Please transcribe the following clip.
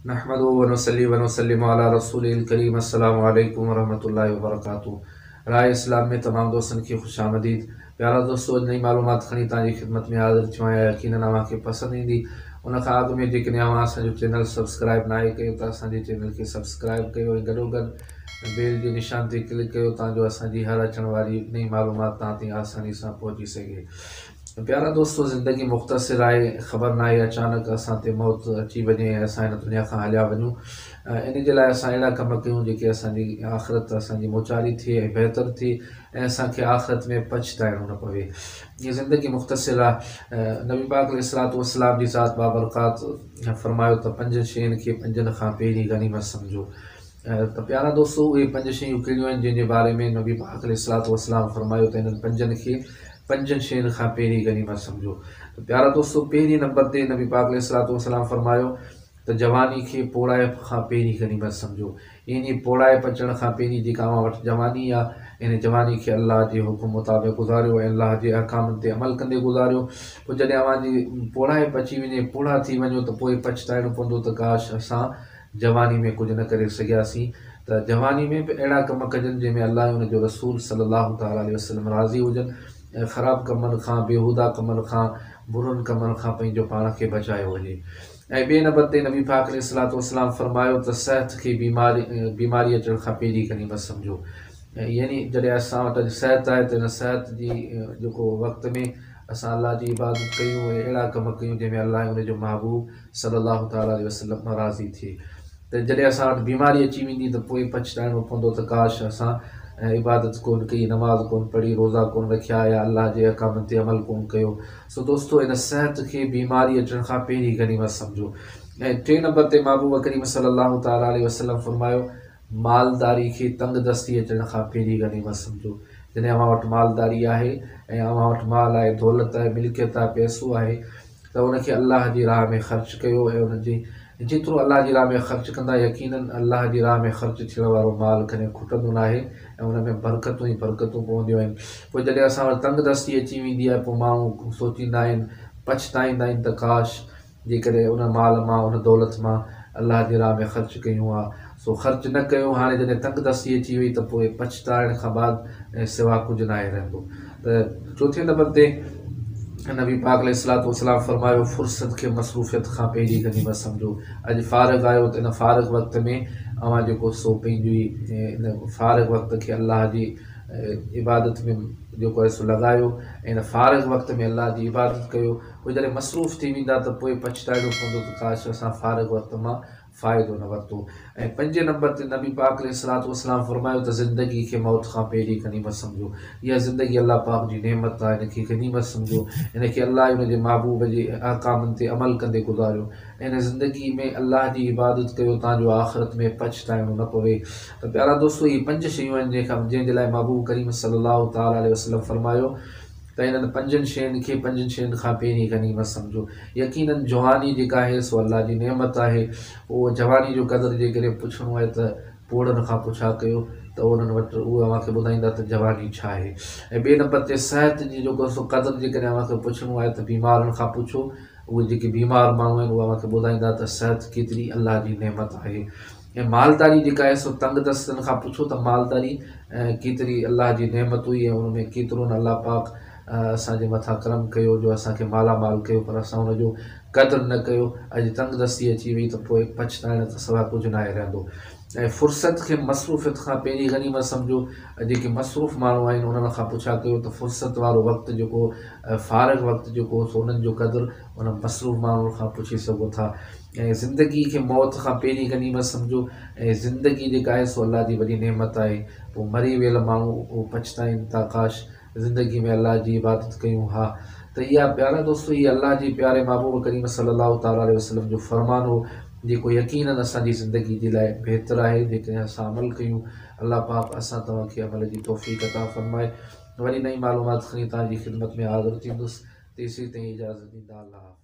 نحمده و نصلي و نسلم علي رسوله الڪريم السلام عليڪم ورحمة الله وبرڪاته راء اسلام ۾ تمام دوستن کي خوش آمديد پيارا دوستو اڄ نئين معلومات کڻي توهان جي خدمت ۾ حاضر ٿيو آهيان يقينن اوهان کي پسند ايندي ان کان اڳ ۾ جيڪڏهن اوهان اسان جو چينل سبسڪرائب ناهي ڪيو ته اسان جي چينل کي سبسڪرائب ڪيو ۽ گڏوگڏ بيل جي نشان تي ڪلڪ ڪيو تان جو اسان جي هر اچڻ واري نئين معلومات توهان تائين آساني سان پهچي سگهي. پيارا دوستو زندگي مختصر آهي خبر ناهي اچانڪ اسان تي موت اچي وڃي ۽ اسان هن دنيا کان هليا وڃون ان جي لاء اسان اهڙا ڪم ڪيون جيڪي اسان جي آخرت اسان جي موچاري ٿئي ۽ بهتر ٿئي ۽ اسان کي آخرت ۾ پڇتائڻو نه پوي هي زندگي مختصر آهي نبي پاڪ عليه الصلوة والسلام جي ذات بابرڪات فرمايو ته پنجن شين کي پنجن کان پهرين غنيمت سمجهو ته پيارا دوستو اهي پنج شيون ڪهڙيون آهن جنهن جي باري ۾ نبي پاڪ عليه الصلوة والسلام فرمايو ته انهن پنجن کي پنجن شين کان پهرين غنيمت سمجهو ته پيارا دوستو پهرين نمبر تي نبي پاڪ عليه الصلوة والسلام فرمايو ته جواني کي پوڙهائپ کان پهرين غنيمت سمجهو يعني پوڙهائپ اچڻ کان پهرين جيڪا اوهان وٽ جواني آ ان جواني کي الله جي حڪم مطابق گذاريو ۽ الله جي احڪامن تي عمل ڪندي گذاريو پوء جڏهن اوهان جي پوڙهائپ اچي وڃي پوڙها ٿي وڃو ته پوء پڇتائڻو پوندو ته ڪاش اسان جواني ۾ ڪجهه نه ڪري سگهياسين ته جواني ۾ به اهڙا ڪم ڪجن جنهن ۾ الله ۽ ان جو رسول صلي الله تعالٰي عليه وسلم راضي هجن ۽ خراب ڪمن کان، بيهوده ڪمن کان، برن ڪمن کان پنهنجو پاڻ کي بچايو وڃي. ۽ ٻئي نمبر تي نبي پاڪ عليه الصلوة والسلام فرمايو ته صحت کي بيماري بيماري اچڻ کان پهرين غنيمت سمجهو يعني جڏهن اسان وٽ اڄ صحت آهي ته ان صحت جي جيڪو وقت ۾ اسان الله جي عبادت ڪيون ۽ اهڙا ڪم ڪيون جنهن ۾ الله ۽ ان جو محبوب صلّي الله تعالٰي عليه وسلّم راضي ٿئي ته جڏهن اسان وٽ بيماري اچي ويندي ته پوء پڇتائڻو پوندو ته ڪاش اسان عبادت ڪونه ڪئي، نماز ڪونه پڙهي، روزا ڪونه رکيا يا الله جي احڪامن تي عمل ڪونه ڪيو. سو دوستو ان صحت کي بيماري اچڻ کان پهرين غنيمت سمجهو. ۽ ٽئين نمبر تي محبوب ڪريم صلّي الله تعالٰي عليه وسلّم فرمايو، مالداري کي تنگ دستي اچڻ کان پهرين غنيمت سمجهو. جڏهن اوهان وٽ مالداري آهي ۽ اوهان وٽ مال آهي، دولت آهي، ملڪيت آهي، پئسو آهي ته ان کي الله جي راهه ۾ خرچ ڪيو ۽ ان جي جيترو الله جي راهه ۾ خرچ ڪندا يقيناً الله جي راهه ۾ خرچ ٿيڻ وارو مال ڪڏهن کٽندو ناهي ۽ ان ۾ برڪتون ئي برڪتون پونديون آهن. پوء جڏهن اسان وٽ تنگ دستي اچي ويندي آهي پوء ماڻهو سوچيندا آهن، پڇتائيندا آهن ته ڪاش! جيڪڏهن ان مال مان، ان دولت مان الله جي راهه ۾ خرچ ڪيون ها، سو خرچ نه ڪيو، هاڻي جڏهن تنگ دستي اچي وئي ته پوء پڇتائڻ کان بعد ۽ سوا ڪجهه ناهي رهندو. ته چوٿين نمبر تي نبي پاڪ عليه الصلوة والسلام فرمايو، فرصت کي مصروفيت کان پهرين غنيمت سمجهو، اڄ فارغ آهيو ته ان فارغ وقت ۾ اوهان جيڪو سو پنهنجي ان فارغ وقت کي الله جي عبادت ۾ جيڪو آهي سو لڳايو ۽ ان فارغ وقت ۾ الله جي عبادت ڪيو. پوء جڏهن مصروف ٿي ويندا ته پوء پڇتائڻو پوندو ته ڪاش اسان فارغ وقت مان فائدو نه ورتو. ۽ پنجين نمبر تي نبي پاڪ عليه الصلوة والسلام فرمايو ته زندگي کي موت کان پهرين غنيمت سمجهو. اها زندگي الله پاڪ جي نعمت آهي ان کي غنيمت سمجهو. ان کي الله ۽ ان جي محبوب جي احڪامن تي عمل ڪندي گذاريو ۽ ان زندگي ۾ الله جي عبادت ڪيو تان جو آخرت ۾ پڇتائڻو نه پوي. ته پيارا دوستو اهي پنج شيون آهن جنهن کان جنهن جي لاء محبوب ڪريم صلي الله تعالٰي عليه وسلم فرمايو ته انهن پنجن شين کي پنجن شين کان پهرين غنيمت سمجهو. يقيناً جواني جيڪا آهي سو الله جي نعمت آهي. اهو جواني جو قدر جيڪڏهن پڇڻو آهي ته پوڙهن کان پڇا ڪيو ته انهن وٽ اهي اوهان کي ٻڌائيندا ته جواني ڇا آهي. ۽ ٻئي نمبر تي صحت جي جيڪو سو قدر جيڪڏهن اوهان کي پڇڻو آهي ته بيمارن کان پڇو اهي جيڪي بيمار ماڻهو آهن اهي اوهان کي ٻڌائيندا ته صحت ڪيتري الله جي نعمت آهي. ۽ مالداري جيڪا آهي سو تنگ دستن کان پڇو ته مالداري ڪيتري الله جي نعمت هئي ۽ ان ۾ ڪيترو نه الله پاڪ اسان جي مٿان ڪرم ڪيو جو اسان کي مالا مال ڪيو پر اسان ان جو قدر نه ڪيو اڄ تنگ دستي اچي وئي ته پوء پڇتائڻ ته سوا ڪجهه ناهي رهندو ۽ فرصت کي مصروفيت کان پهرين غنيمت سمجهو جيڪي مصروف ماڻهو آهن انهن کان پڇا ڪيو ته فرصت وارو وقت جيڪو فارغ وقت جيڪو سو انهن جو قدر انهن مصروف ماڻهن کان پڇي سگهو ٿا ۽ زندگي کي موت کان پهرين غنيمت سمجهو ۽ زندگي جيڪا آهي سو الله جي وڏي نعمت آهي پوء مري ويل ماڻهو اهو پڇتائين ٿا ڪاش زندگي ۾ الله جي عبادت ڪيون ها ته اها پيارا دوستو هي الله جي پياري محبوب ڪريم صلي الله تعالٰي عليه وسلم جو فرمان هو جيڪو يقيناً اسان جي زندگي جي لاء بهتر آهي جيڪڏهن اسان عمل ڪيون الله پاڪ اسان توهان کي عمل جي توفيق عطا فرمائي وري نئين معلومات کڻي توهان جي خدمت ۾ حاضر ٿيندس تيسين تائين اجازت ڏيندا الله حافظ.